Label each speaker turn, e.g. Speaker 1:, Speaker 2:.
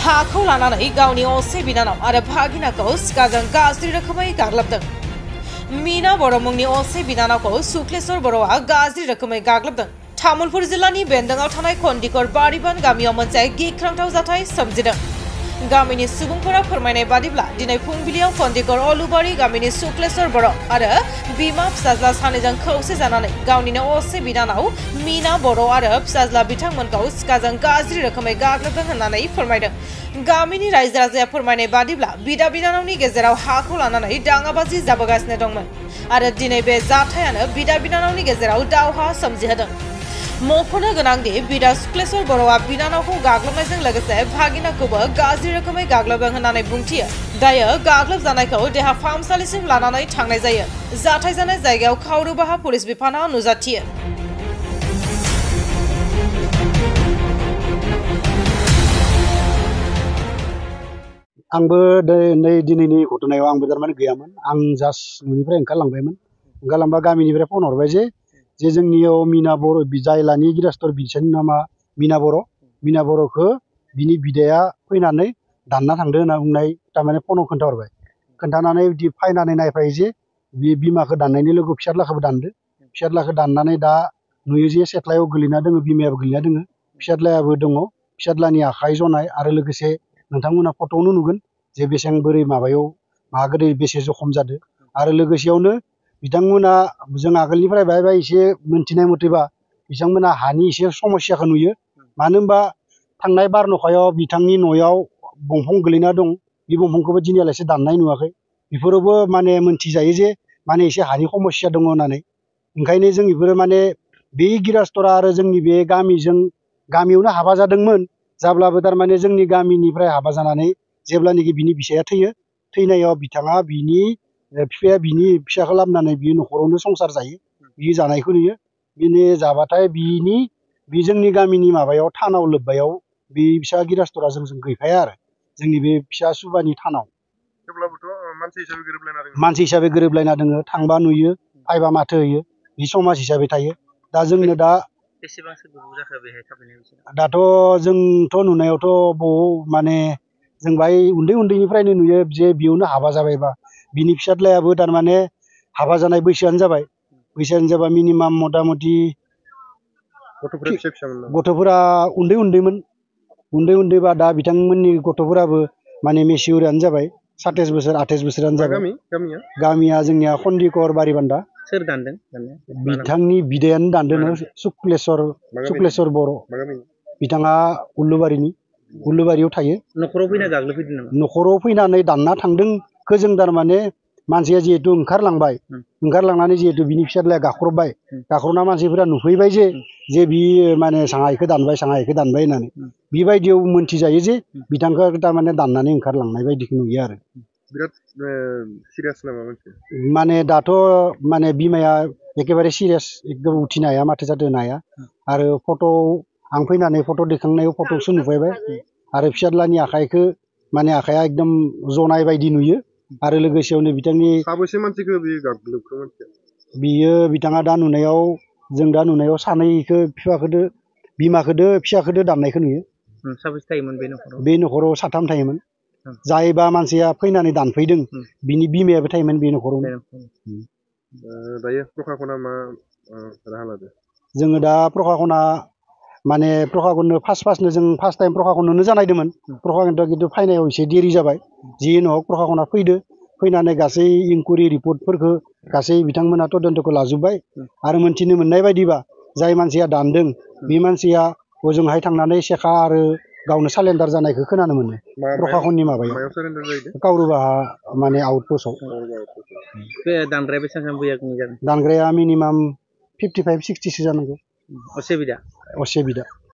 Speaker 1: हाखौ लानानै गावनि असे बिनानाव आरो भागिनाखौ सिखाजों गाज्रि रोखोमै गाग्लोबदों। मीना बर' मुंनि असे बिनानावखौ सुक्लेश्वर बर'आ गाज्रि रोखोमै गाग्लोबदों। तामुलपुर जिल्लानि बेन्दोंआव थानाय खन्दिकर बारिबान गामियाव मोनसे गिख्रांथाव जाथाय सोमजिदों। गामिनि सुबुंफोरा फोरमायनाय बादिब्ला दिनै फुंबिलियाव खन्दिकर अलुबारि गामिनि सुक्लेश्वर बर' आरो बिमा फिसाज्ला सानैजों खौसे जानानै गावनिनो असे बिनानाव मीना बर' आरो फिसाज्ला बिथांमोनखौ सिखाजों गाज्रि रोखोमै गाग्लोबदों होननानै फोरमायदों। गामिनि रायजो राजाया फोरमायनाय बादिब्ला बिदा बिनानावनि गेजेराव हाखौ लानानै दाङाबाजि जाबोगासिनो दंमोन आरो दिनै बे जाथायानो बिदा बिनानावनि गेजेराव दावहा सोमजिहोदों। मख'नो गोनांदि बिदा सुक्लेश्वर बर'आ बिनानावखौ गाग्लोबनायजों लोगोसे भागिनाखौबो गाज्रि रोखोमै गाग्लोबदों होननानै बुंथियो। दायो गाग्लोबजानायखौ देहा फाहामसालिसिम लानानै थांनाय जायो। जाथाय जानाय जायगायाव खावरुबाहा पुलिस बिफाना नुजाथियो।
Speaker 2: आंबो नै दिनैनि घटनायाव आंबो थारमाने गैयामोन। आं जास्ट न'निफ्राय ओंखारलांबायमोन। ओंखारलांबा गामिनिफ्राय फन हरबाय जे जोंनियाव मीना बर' जायलानि गिरास्तर बिसोरनि नामा मीना बर'खौ बिनि बिदाया फैनानै दानना थांदो होनना बुंनाय थारमाने फनाव खोन्थाहरबाय। खोन्थानानै बिदि फैनानै नायफायो जे बे बिमाखौ दाननायनि लोगो फिसाज्लाखौबो दानदो। फिसाज्लाखौ दाननानै दा नुयो जे सेथ्लायाव गोलैना दङ, बिमायाबो गोलैना दङ, फिसाज्लायाबो दङ। फिसाज्लानि आखाइ जनाय आरो लोगोसे नोंथांमोना फट'आवनो नुगोन जे बेसेबां बोरै माबायाव गोदै बेसे जखम जादों। आरो लोगोसेयावनो बिथांमोना जों आगोलनिफ्राय बाहाय एसे मोनथिनाय मथेबा बिथांमोना हानि एसे समस्याखौ नुयो। मानो होनबा थांनाय बारनखायाव बिथांनि न'आव दंफां गोलैना दं, बे दंफांखौबो दिनैयालासे दाननाय नुवाखै। बेफोरावबो माने मोनथिजायो जे माने एसे हानि समस्या दङ होननानै। ओंखायनो जों बेफोरो माने बे गिरास्टरा आरो जोंनि बे गामियावनो हाबा जादोंमोन। जाब्लाबो थारमाने जोंनि गामिनिफ्राय हाबा जानानै जेब्लानोखि बिनि फिसाया थैयो, थैनायाव बिथाङा बिनि बिफाया बिनि फिसाखौ लाबोनानै बियो न'खरावनो संसार जायो। बियो जानायखौ नुयो। बिनि जाबाथाय बे जोंनि गामिनि माबायाव थानाव लोब्बायाव बे फिसा गिरास्टरा जोंजों गैफाया आरो जोंनि बे फिसा सुबानि थानाव। मानसि हिसाबै गोरोबलायना दोङो। थांबा नुयो, फायबा माथो होयो, बे समाज हिसाबै थायो। दा जोंनो दाथ' जोंथ' नुनायावथ' माने जों बाय उन्दैनिफ्रायनो नुयो जे बेयावनो हाबा जाबायबा बिनि फिसाज्लायाबो थारमाने हाबा जानाय बैसोआनो जाबाय। मिनिमाम मथा मथि गथ'फोरा उन्दैमोन। दा बिथांमोननि गथ'फोराबो माने मेसिउरानो जाबाय, 27 बोसोर 28 बोसोरानो जाबाय। गामिया जोंनिया खन्दिकर बारिबान्दा।
Speaker 3: सोर दानदों?
Speaker 2: बिथांनि बिदायानो दानदों, सुक्लेश्वर बर'। बिथाङा उल्लुबारियाव थायो।
Speaker 3: न'खराव फैना गाग्लोबफैदों नामा?
Speaker 2: न'खराव फैनानै दानना थांदोंखौ जों थारमाने मानसिया जिहेतु ओंखारलांनानै जिहेतु बिनि फिसाज्लाया गाख्रबना मानसिफोरा नुफैबाय जे बियो माने साङाइखौ दानबाय होननानै। बेबायदियाव मोनथिजायो जे बिथांखौ थारमाने दाननानै ओंखारलांनाय बायदिखौ नुयो आरो।
Speaker 4: बिराद सिरियास नामा मानसिया?
Speaker 2: माने दाथ' माने बिमाया एखेबारे सिरियास, एकदम उथिनो हाया, माथो जादों होनो हाया। आरो आं फैनानै फट' दैखांनायाव फट'सो नुफैबाय। आरो फिसाज्लानि आखाइया एकदम जनाय बायदि नुयो। आरो लोगोसेयावनो बिथांनि
Speaker 4: साबेसे मानसिखौ बियो गाग्लोबखो मानसिया?
Speaker 2: बिथाङा जों दा नुनायाव सानैखौ बिमाखौदो फिसाखौदो दाननायखौ नुयो।
Speaker 3: साबेसे थायोमोन बे न'खराव?
Speaker 2: बे न'खराव 3 थायोमोन। जायबा मानसिया फैनानै दानफैदों बिनि बिमायाबो थायोमोन बे न'खरावनो।
Speaker 4: दायो प्रखाखना मा राहा लादों?
Speaker 2: जोङो दा प्रखाखननो फार्स्ट टाइम प्रखाखननो जानायदोंमोन। प्रखाखनथ' खिन्थु फैनायाव एसे देरि जाबाय। जियेनो हक प्रखाखना फैनानै गासै इनकुवेरि रिपर्टफोरखौ गासै बिथांमोना तदन्तखौ लाजोब्बाय। आरो मोनथिनो मोननाय बायदिबा जाय मानसिया दानदों बे मानसिया ओजोंहाय थांनानै सेखा आरो गावनो सारेन्डार जानायखौ खोनानो मोनो। प्रखाखननि माबायाव कावरुबाहा माने आउटपस्टआव। दानग्राया मिनिमाम 55-60 जानांगौ।
Speaker 3: असे बिदा।